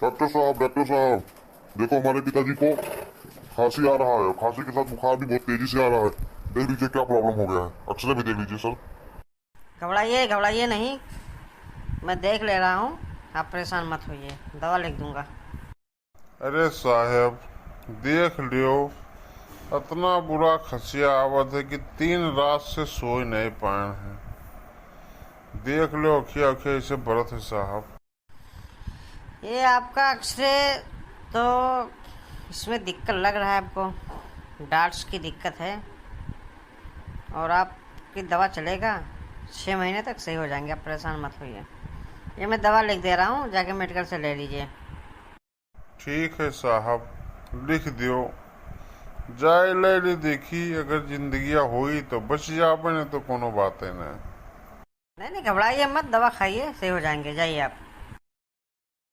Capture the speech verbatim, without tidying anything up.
डॉक्टर साहब, डॉक्टर साहब, देखो, हमारे पिताजी को खांसी आ रहा है, खांसी के साथ बुखार भी बहुत तेजी से आ रहा है। देख लीजिए क्या प्रॉब्लम हो गया है, एक्सरे भी देख लीजिए सर। घबराइए, घबराइए नहीं, मैं देख ले रहा हूँ, आप परेशान मत होइए, दवा लिख दूंगा। अरे साहब, देख लियो, इतना बुरा खसिया आवत है कि तीन रात से सोए नहीं पाए हैं। देख लियो, अखिया अखिया ऐसे बरत है साहब। ये आपका एक्सरे तो इसमें दिक्कत लग रहा है आपको, डार्ट्स की दिक्कत है और आपकी दवा चलेगा, छः महीने तक सही हो जाएंगे, आप परेशान मत होइए। ये मैं दवा लिख दे रहा हूँ, जाके मेडिकल से ले लीजिए। ठीक है साहब, लिख दियो, जाए ले ली, देखी अगर जिंदगिया होई तो बच जाबे, नहीं तो कोनो बात है ना। नहीं नहीं, घबराइए मत, दवा खाइए, सही हो जाएंगे, जाइए आप।